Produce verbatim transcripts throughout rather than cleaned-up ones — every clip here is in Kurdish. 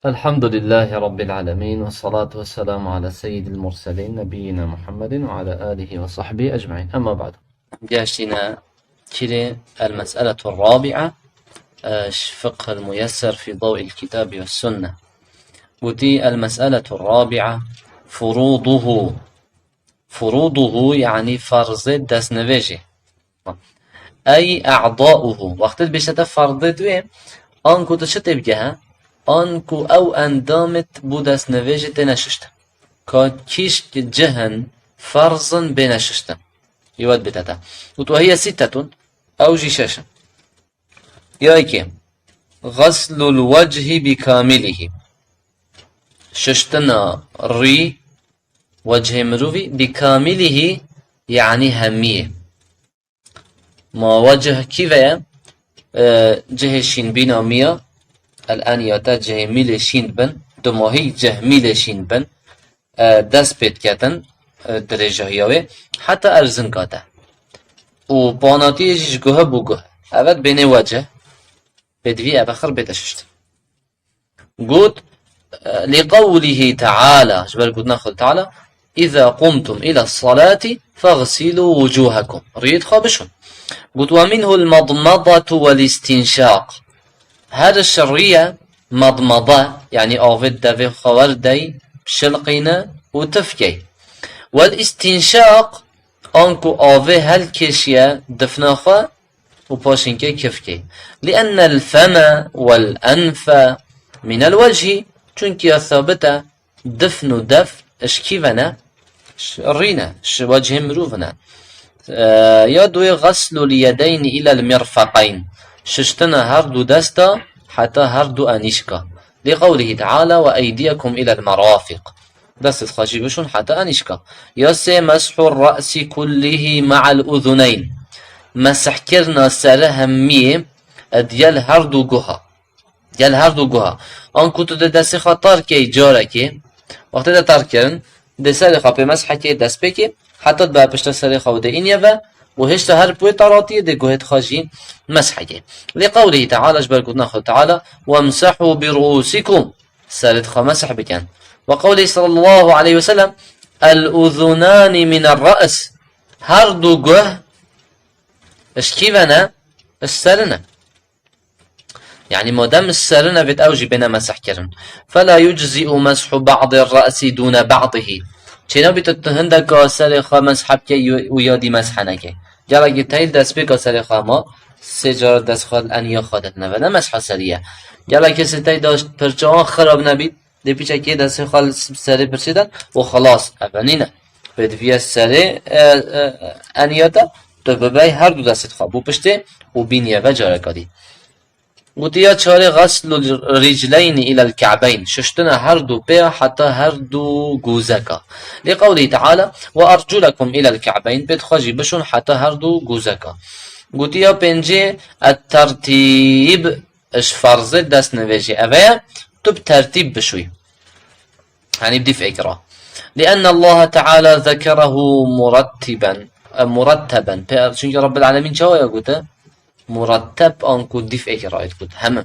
الحمد لله رب العالمين، والصلاة والسلام على سيد المرسلين نبينا محمد وعلى آله وصحبه أجمعين. أما بعد. Gehiştîne kirê المسألة الرابعة, e, ji فقه الميسر في ضوء الكتاب والسنة. Gotî المسألة الرابعة فروضه. Furuduhu, yanî ferzê destnivêjê. Ey a'dauhu. Wextê dibêje te ferzê tu yê, anku tu çi tê bigehe? Anku ew endamêt bû destnivêjê têne şiştin. Ka kîşk cih in, ferz in, bêne şiştin. Yê we dibête te. Û tu hiye sîtetun, ew jî şeş in. Ya yekê, xeslul wechî bi kamilîhî. Şiştina rî, wechê mirovî, bi kamilîhî, yanî hemiyê. Ma wecih kî ve ye? E, cihê şînbîna miya, el-aniya te cihê mîlê şîn bin, dumahî cih mîlê şîn bin, e, dest pê diketin, e, dirêjahiya wê, heta erzinka te. Û panatiyê jî ji guhe bû guh. Evet bênê wecih, pêdivî eve xir bête şiştin. Got, e, li qewlihî teala, ji ber gotina Xwedê Teala, "Îza qumtum ila salati fexsilû wucûhekum." Riyêt xwe bişon. Got, "Ve minhul madmadatu vel istînşaq." Her ji riyê madmada, yanî avê devê xwe werdey, şilqîne û tifkey. Vel istînşaq, anku avê helkêşiye difna xwe û paşinkê kifkê. Li'ennel feme vel enfe minel wechî. Çunkî ya sabit e, difn û def ji kî ve ne? Ji rî ne, ji wechê mirov ne. E, ya duyê xeslul yedeyn ilel mirfeqeyn. Şiştina her du desta heta her du enîşka. Li qewlihî teala ve eydiyekum ilel merafiq. Destê xwe jî bişon heta enîşka. Ya sê, meshur re'sî kullihî ma'al uzuneyn. Meshkirina serê hemiyê digel her du guha. Gel her du guha. Anku tu dê destê xwe tar key carekê. Wextê te tar kirin, dê serê xwe pê meshekê destpêkê, heta dibe pişta serê xwe û dê îniye ve, û hêşta her bi wê taratiyê dê guhê xwe jî meshekê. Li qewlihî teala, ji ber gotina Xwedê Teala, "Wemsehû bi ru'usikum." Serê xwe meseh bikin. Ve qewlihî sallallahu aleyhi ve sellem, "El uzunani miner re's." Her du guh ji kî ve ne? Ji serê ne. Yanî madem ji serê ne, vêt ew jî bêne meseh kirin. Fela yuczî'u meshu ba'dî re'sî dûne ba'dîhî. Çênabî tu, tu hindeka serê xwe meseh bikey û ya dî meseh nekey. Gelekî tey destpêka serê xwe ma, sê cara dest xwe li eniya xwe de neve, ne mesha serî ye. Gelekî sê tey de pirçewan xirab nebît, dê piçekê destê xwe li serê pirsê de û xelas, eve nîne. Pêdiviye serê, e, e, eniya te, tu bibey her du destê xwe bo piştê û bîniye ve careka dî. Gotiya çarê, xeslul ricleyni ilel ke'beyn, şiştina her du pêya heta her du gozeka. Li qewlî teala, "Ve erculekum ilel ke'beyn", pêt xwe jî bişon heta her du gozeka. Gotiya pêncê, et tertîb, ji ferzê destnivêjê eve ye, tu bi tertîb bişûyî. Yanî bi dîf'ekî re. Li'enne Allahe Teala zekerehu murettiben, e, muretteben. Pe-, çünkü Rabbil Alemin çawa ya gote? Muretteb, anku dîf'ekî re gote. Heme.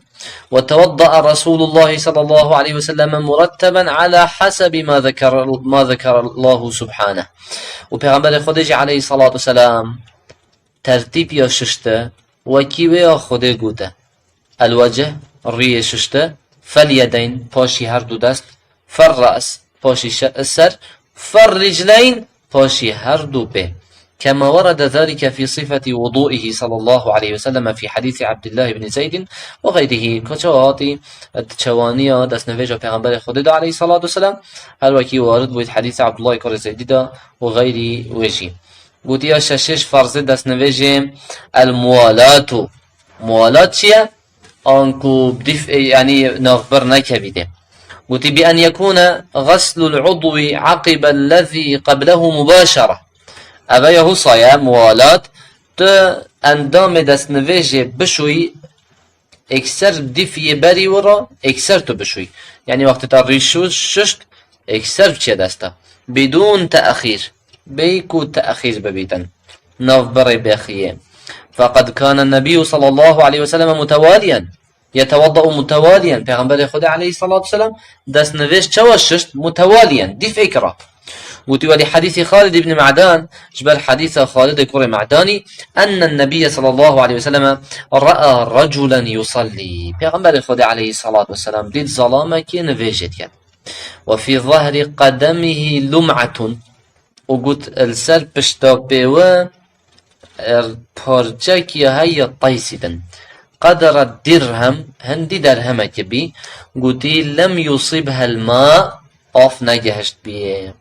Ve tevedda'a Resulullah sallallahu aleyhi ve sellem muretteben ala hasebi ma zeker-, ma zekerallahu subhaneh. Û Peygamberê Xwedê jî aleyhissalatu vesselam tertîb ya şişte, wekî wê ya Xwedê gote. El-wecih, riyê şişte, fel-yedeyn, paşî her du dest, fer-re's, paşî şe-, ser, fer-ricleyn, paşî her du pê. Kema werede zalike fî sifeti wudu'ihi sallallahu aleyhi ve sellem fî hadîsi Abdullah ibn Zeydin ve gayrihi. Ka çawa hatî, e, di çewaniya destnivêja Peygamberê Xwedê de aleyhissalatu vesselam, her wekî warid bûyî di hadîsê Abdullah kurê Zeydî de û xeyrî wê jî. Gotiya şeşê ji ferzê destnivêjê el-muwalatu. Muwalat çi ye? Anku bi dîf, e, yanî navbir nekevî dê. Gotî, "Bi en yekûne xeslul udwi aqibellezî qeblehu mubaşere." Eve ya husa ye, muwalat, tu endamê destnivêjê bişûyî, êkser dîf yê berî wira, êkser tu bişûyî. Yanî wextê te rî şû-, şişt, êkser biçe desta. Bidûn te'xîr. Bêyî ku te'xîr bibîtin. Navbirê bêxiyê. Feqed kâne nebîyu sallallahu aleyhi ve sellem mutewaliyen. يتوضأ متواليا. Pêxemberê Xwedê aleyhissalatu vesselam destnivêj çawa şişt? Mutewaliyen, dîfêk re. Gotî, welî hadîsî Xalid ibn Ma'dan, ji ber hadîsa Xalidê kurê Ma'danî, أن النبي صلى الله عليه وسلم رأى رجلا يصلي. Pêxemberê Xwedê aleyhissalatu vesselam dît zalamekê nivêjê diket. وفي ظهر قدمه لمعة. Û got, li ser pişta pê wê, er, parçekî heye taysî din. قدر الدرهم, hindî derhemekî bî. Gotî, لم يصبها الماء, av negihişt biyê.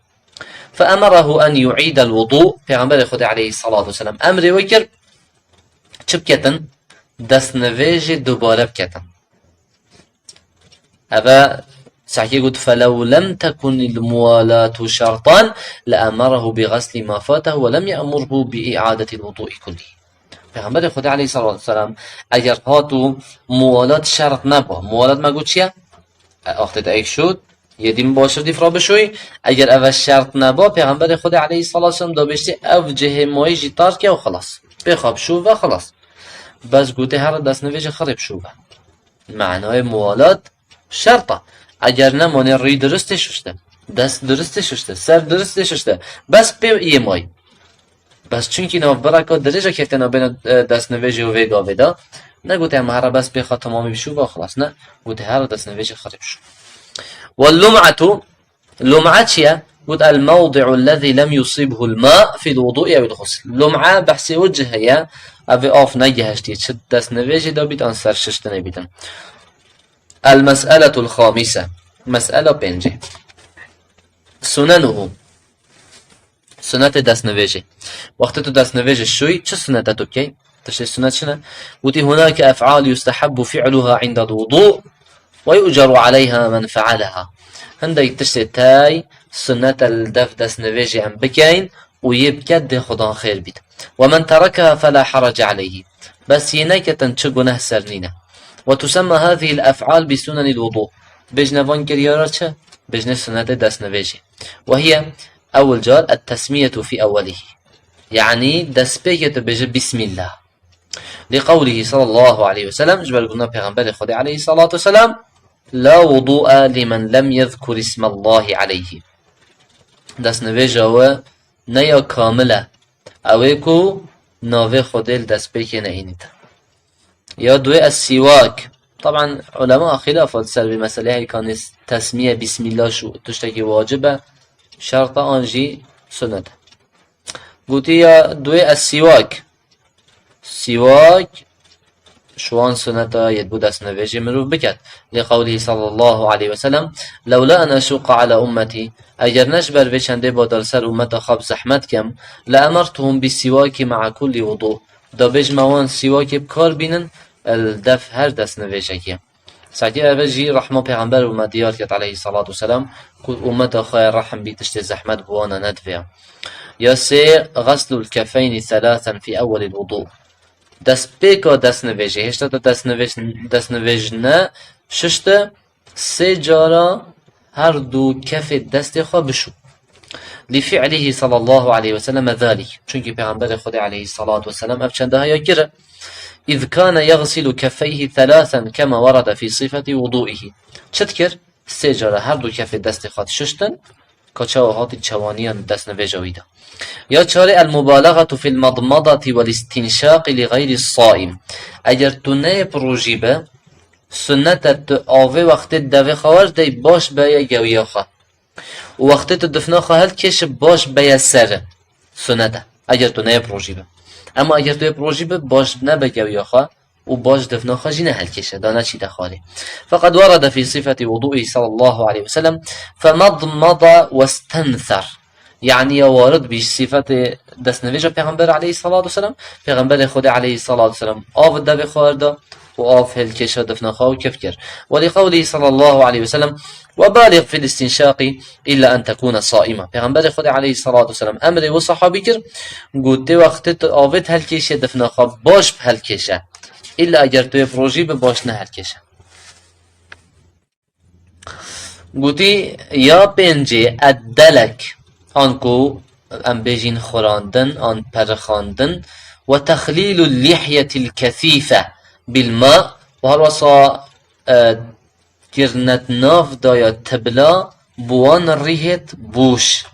فأمره أن يعيد الوضوء. Pêxemberê Xwedê aleyhissalatu vesselam emrê wê kir, çi biketin? Destnivêjê dubare biketin. Eve sehkê got, فلو لم تكن الموالاة شرطا لأمره بغسل ما فاته ولم يأمره بإعادة الوضوء كله. Pêxemberê Xwedê aleyhissalatu vesselam eger hat û muwalat şert neba, muwalat me got çi ye? E, wextê te êk şût, yê dî min baştir dîf re bişûyî. Eger eve şert neba, Pêxemberê Xwedê aleyhissalatu vesselam da bêjtê ev cihê mayî jî tar ke û xilas. Pê xwe bişûve xilas. Bes gotê here destnivêjê xirê bişûve. Manayê muwalat şert e. Eger nemanê rî diristê şişte, dest diristê şişte, ser diristê şişte, bes pê yê mayî. Bes çunkî navbereka dirêj e kefte navbêna, e, destnivêjê û vê gavê de, negotê em here bes pê xwe temamî bişûve xilas, ne, gotê here destnivêjê xirê bişûve. واللمعة, lum'a çi ye? Got, الموضع الذي لم يصبه الماء في الوضوء أو الغسل. Lum'a behsê wê cihê ye, ev ê av negihiştiye, çi destnivêjê de bît an ser şiştinê bîtin. المسألة الخامسة. Mes'ela pêncê. سننه. Sunetê destnivêjê. Wextê tu destnivêjê şûyî, çi sunet e tu bikey? Tiştê sunet çi ne? Gotî, هناك أفعال يستحب فعلها عند الوضوء ويؤجر عليها من فعلها. Hindek tiştê tey sunet e li dev destnivêjê em bikeyn û yê bike dê Xudan xêr bît. ومن تركها فلا حرج عليه. Bes yê neketin çi guneh ser nîne. وتسمى هذه الأفعال بسنن الوضوء. Bêjne van kiryara çi? Bêjne sunetê destnivêjê. وهي ewil car التسمية في أوله. Yanî destpêkê tu bêje Bismillah. لقوله صلى الله عليه وسلم, ji ber guna Pêxemberê Xwedê aleyhissalatu vesselam, لا وضوء لمن لم يذكر اسم الله عليه. Destnivêja we ne ya kamil e, ew ê ku navê Xwedê li destpêkê neînîte. Ya duê السواك. Taban ulema xilaf hat ser vê meseleyê, heykanê tesmiye, bismillah şu tiştekî wacib e, şert e an jî sunet e. Gotî ya duê السواك. Siwak, şiwan suneta yê bu destnivêjê mirov biket. لقوله صلى الله عليه وسلم، لولا أن أشق على أمتي، eger ne ji ber vê çendê bada li ser ummeta xwe bi zehmet kem, لأمرتهم بالسواك مع كل وضوء، da bêjme wan sîwakê bi kar bînin, li dev her destnivêjekê. Sanki eve jî rehma Pêxember û me diyar ket aleyhissalatu vesselam, ku ummeta xwe rehm bî, tiştê zehmet bi wana nedivê. Ya sê, غسل الكفين ثلاثا في أول الوضوء. Destpêka destnivêjê, hêşta te destnivêj, destnivêj ne şişte, sê cara her du kefê destê xwe bişû. لفعله صلى الله عليه وسلم ذلك. Çunkî Pêxemberê Xwedê aleyhissalatu vesselam ev çende haya kir. إذ كان يغسل كفيه ثلاثا كما ورد في صفة وضوئه. Çi dikir? Sê cara her du kefê destê xwe dişiştin, ka çawa hatî çewaniyan destnivêja wî de. Ya çarê, المبالغة في المضمضة والاستنشاق لغير الصائم. Eger tu neyê bi rojî be, sunnet e tu avê wextê devê xwe werdey baş beye gewiya xwe. Û wextê tu difna xwe helkêşi baş beye ser. Sunet e. Eger tu neyê bi rojî be. Ema eger tu yê bi rojî be, baş nebe gewiya xwe û baş difna xwe jî nehelkêşe, da neçîte xwarê. فقد ورد في صفة وضوئه صلى الله عليه وسلم، فمضمض واستنثر. Yanî ya warid bî sifetê destnivêja Pêxember aleyhissalatu vesselam, Pêxemberê Xwedê aleyhissalatu vesselam av devê xwe da û av hilkêşa difna xwe û kif kir. ولقوله صلى الله عليه وسلم، وبالغ في الاستنشاق إلا أن تكون صائما. Pêxemberê Xwedê aleyhissalatu vesselam emrê wê sahabî kir, got, tê wextê tu avêt helkêşe difna xwe baş bi helkêşe. Îlla eger tu yê bi rojî bi baş nehelkêşe. Gotî, ya pêncê, الدلك, anku em bêjîn xurandin an perixandin, وتخليل اللحية الكثيفة بالماء Û her wesa, e, kirnet nav daya tibla bi wan rihêt boş.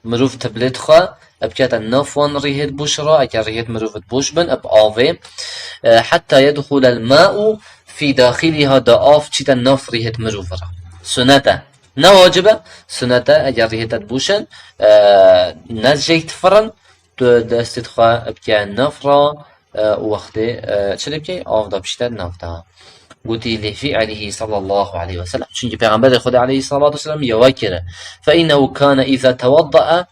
Mirov tiblê dixwe, e, bikete nav wan rihêt boş ra, eke rihêt mirov boş bin, e, bi avê, e, heta yedxulel ma'u fî daxiliha, da av çîte nav rihêt mirov ra. Sunete. Ne wacib e, sunete, eger rihêt et boş in, e, ne jey difirin, tu destê dixwe bike nav ra, e, û wextê, e, çi lê bikey, av da bişîte nav da. Gotî, "Li fi'lihi sallallahu aleyhi ve sellem." Çünkü Peygamberê Xwedê aleyhissalatu vesselam ya we kire. "Fe innehu kane iza tewadda'a,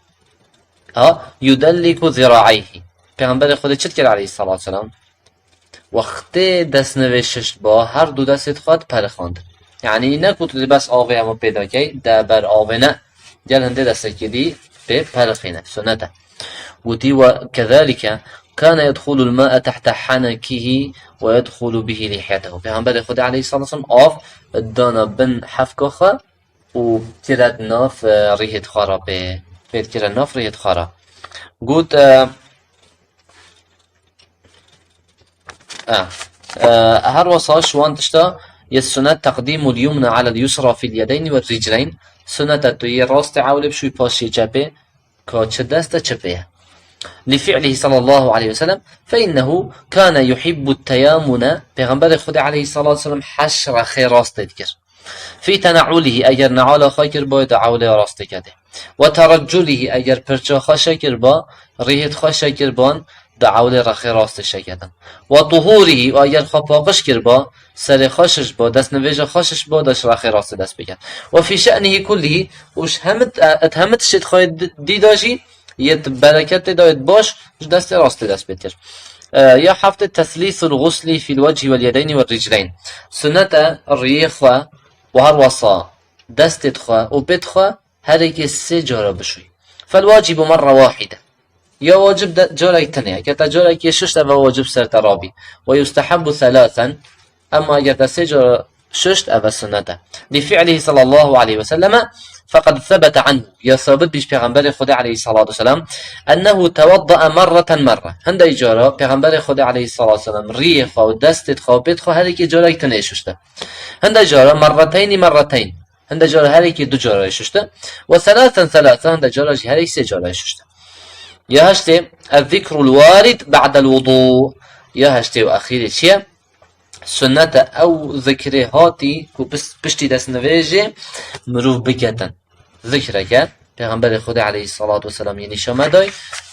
ha, yudelliku zira'eyhi." Peygamberê Xwedê çi dikir aleyhissalatu vesselam? Wextê destnivê şişt ba, her du destê dixwe diperixandin. Yani ne ku tu dê bes avê hemû pê dakey, de ber avê ne. Gel hindê destekê dî pê perixîne. Sunnet e. Gotî, "Ve kezalike kane yedxulul ma'e tehte hanekihi ve yedxulu bihi lihyetehu." Peygamberê Xwedê aleyhissalatu vesselam av dana bin hefka xwe û kiret nav, e, rihêt xwe re pê, pê kiret nav rihêt xwe re. Got, e, e, e, her wesa ji wan tişta yê sunet teqdîmul yumna alel yusra fil yedeyni ve ricleyn. Sunet e tu yê rastê ewlê bişûy paşê çepê, ka çi dest e çi pê ye. Li fi'lihi sallallahu aleyhi ve sellem, fe innehu kane yuhibbu teyamune. Peygamberê Xwedê aleyhissalatu vesselam heş rexê rastê dikir. Fî tena'ulihi, eger neala xwe kir, boy da ewlê rastê kete. Ve teracculihi, eger pirça xwe şekir ba, rihêt xwe şekir ban, da ewlê rexê rastê şeketin. Ve tuhurihi, û eger xwe paqij kir ba, serê xwe şiş ba, destnivêja xwe şiş ba, da ji rexê rastê dest biket. Ve fî şe'nihi kullihi, û ji hemit, e, et hemit şêt xwe di-, dî da jî, yê bereket tê da, yê baş, ji destê rastê dest pê kir. E, ya heftê, teslîsul gusli fil wecî vel yedeyni ve ricleyn. Sunnet e riyê xwe û her wesa destê xwe û pê xwe herêkê sê cara bişûy. Fel wacibu merre wahide. Ya wacib de, carek tine ye. Eke te carekê şişt, eve wacib ser te rabî. Ve yustehabbu thelâthen. Emma eger te sê cara şişt, eve sunnet e. Li fi'lihi sallallahu aleyhi ve selleme, feqad sebete anhu. Ya sabit bî ji Peygamberê Xwedê aleyhissalatu vesselam, ennehu tewadda'a merreten merre. Hindek cara Peygamberê Xwedê aleyhissalatu vesselam riyê xwe û destê xwe û pê xwe herêkê carek tine şişte. Hindek cara merreteyni merreteyn. Hindek cara herêkê du cara şişte. Ve thelâthen thelâthen, hindek cara jî herêk sê cara şişte. Ya heştê, ez-zikrul warid ba'del wudu. Ya heştê û exîrê çi ye? Sunnet e ew zikrê hatî ku pis-, piştî destnivêjê mirov biketin. Zikreke Peygamberê Xwedê aleyhissalatu vesselam yê nîşan me day,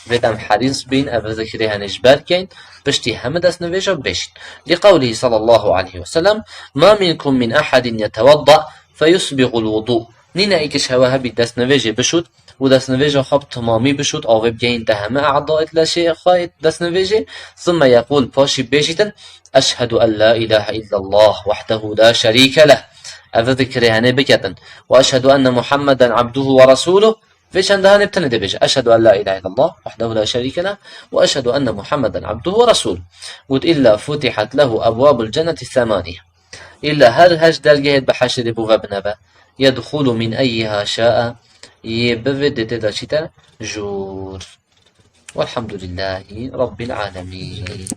vê dem herîs bîn, ev zikrê henê ji ber keyn, piştî hemî destnivêja bêjin. Li qewlihî sallallahu aleyhi ve sellem, "Ma minkum min ahadin yetewadda feyusbigul wudu." Nîne êkî ji hewe hebî destnivêjê bişût û destnivêja xwe bi timamî bişût, avê bigehînte hemî e'dayê leşê xwe yê destnivêjê, thumme yeqûl, paşî bêjîtin, "Eşhedü en la ilahe illallah wahdehu la şerîke leh." Ev zikrê henê biketin. "Ve eşhedü enne Muhammeden abduhu ve resuluh." Vê çendehanê bi tenê dê bêje, "Eşhedü en la ilahe illallah wahdehu la şerîke leh ve eşhedü enne Muhammeden abduhu ve resuluh." Got, "Illa futihat lehu ebwabul cenneti semaniye." Îlla her heşt dergehê bi heşirê bo ve bineve. "Yedxulu min eyyiha şa'a." Yê bivê dê tê de çîte jûr. Velhamdülillahi Rabbil alemin.